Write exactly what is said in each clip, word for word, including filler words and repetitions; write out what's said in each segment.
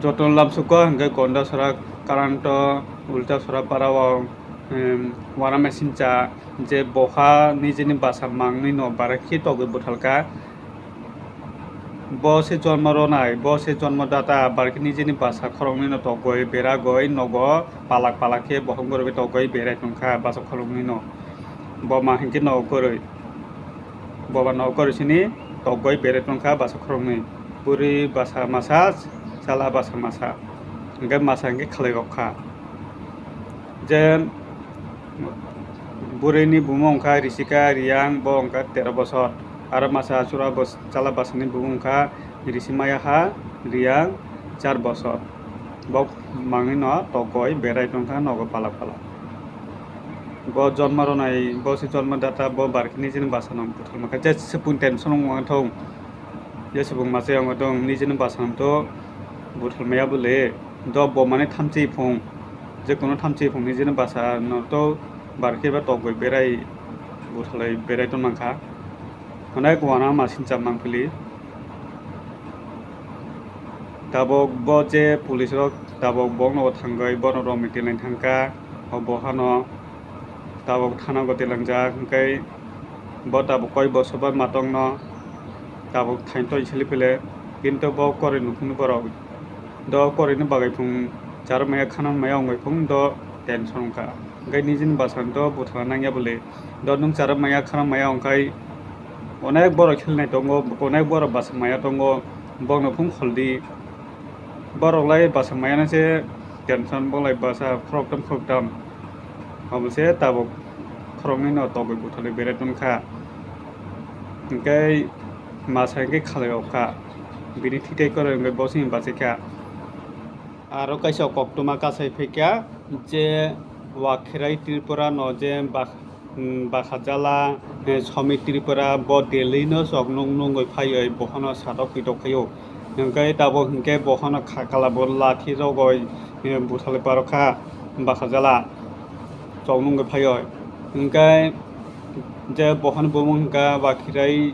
Joto lamsuko hwnkhe Gondasora, Karanto, Ultasora parao, em, uanamasingcha je boha nijini basa mangwi no barakhe togwi buthalkha. Bo se jonmo ronai, bo se jonmo data, barakhe nijini basa khoroknwi no togwi beragwi nogo palak palak khe bohong borogwi togwi berai tongkha basa khoroknwi no. Bo ma hinkhe nogo kwrwi. Boba nogo kwrwi sini togwi berai tongkha basa khoroknwi. Bwrwi basa masa, chala basa masa. Hwnkhe masa hwnkhe khlai rok kha. Je bwrwini bumung wngkha Risika Riyang, bo wngkha tero bosor. Aro masa chura bos-, chala basani bumung wngkha Risimayaha Riyang, char bosor. Bo mangwi no togwi berai tongkha nogo palak palak. Bo jonmo ronai, bo se jonmo data, bo barakhe nijini basa no buthal mankha. Je subung tension wng thung, je subung masa wng thung, nijini basa no to buthal maya bole. Do bo mane thamchi phung, je kono thamchi phung nijini basa no to barakhe ba togwi berai, buthalwi berai tong mankha. Hwnwi uanamasingcha mangpili. Tabuk bo je police rok tabuk bokno thangwi bono romwi twilai thangkha, o bohano tabuk thana go twlangjak, hwnkhe bo tabuk koi bosor ba matokno tabuk thaintoi sili phile, kintu bo kwrwi nukhungni borok do kwrwini bagwi phung charwk maya khana maya wngwi phung do tension wngkha, hwnkhe nijini bwskango do butharna nangya bole. Do nwng charwk maya khana maya wngkhai onek borok khelinai tongo, onek borok bwsa maya tongo, bokno phung kholdi. Borok lai bwsa maya nase tension, bok lai bwsa khoroktham khoroktham. Omo se tabuk khoroknwi no togwi butharwi berai tongkha. Hwnkhe masa hwnkhe khalai rok kha. Bini thwi tei kwrwi hwnkhe bo chini bachai kha. Aro kaisa koktwma kasai phaikha je Wakhirai Tripura no je bak-, mm, Bakhajala, eh, Somit Tripura bo Delhi no choknung nungwi phaiwi bohano satok pitok khaio. Hwnkhe tabuk hwnkhe bohano khakala bo lathi rogwi, eh, buthalwi parokha Bakhajala choknungwi phaiwi. Hwnkhe je bohano bumung hwnkha Wakhirai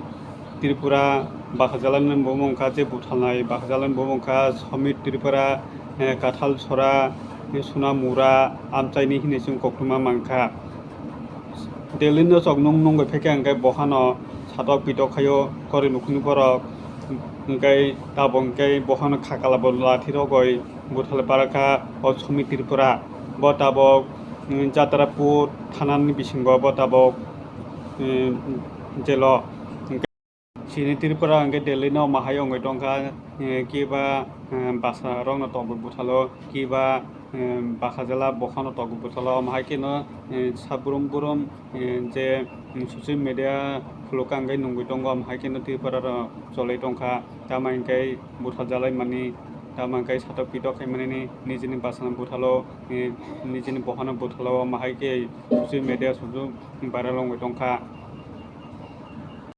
Tripura, Bakhajalani bumung wngkha je buthalnai Bakhajalani bumung wngkha Somit Tripura, eh, Kathal Sora, eh, Suna Mura, amchaini hinwi chwng koktwma mankha. Delhi no choknung nungwi phaikha hwnkhe bohano satok pitok khaio kwrwi nukhungni borok, hwnkhe tabuk hwnkhe bohano khakala bo lathi rogwi buthalwi parokha o Somit Tripura. Bo tabuk, mm, Jatrapur thanani bisingo bo tabuk, mm, jelo. Chini Tripura hwnkhe Delhi no mahai wngwi tongkha, eh, kiba, eh, bwsa rokno togwi buthalo, kiba, eh, Bakhajala bohano togwi buthalo, omo hai kheno, eh, sabrum brum, eh, je, mm, social media khulukha hwnkhe nungwi tongo, omo hai kheno Tripura rok cholwi tongkha, tamo hinkhe buthaljalaimani, tamo hinkhe satok pitok khaimani nijini bwsano buthalo, eh, nijini bohano buthalo, omo hai khe social media suju viral wngwi tongkha.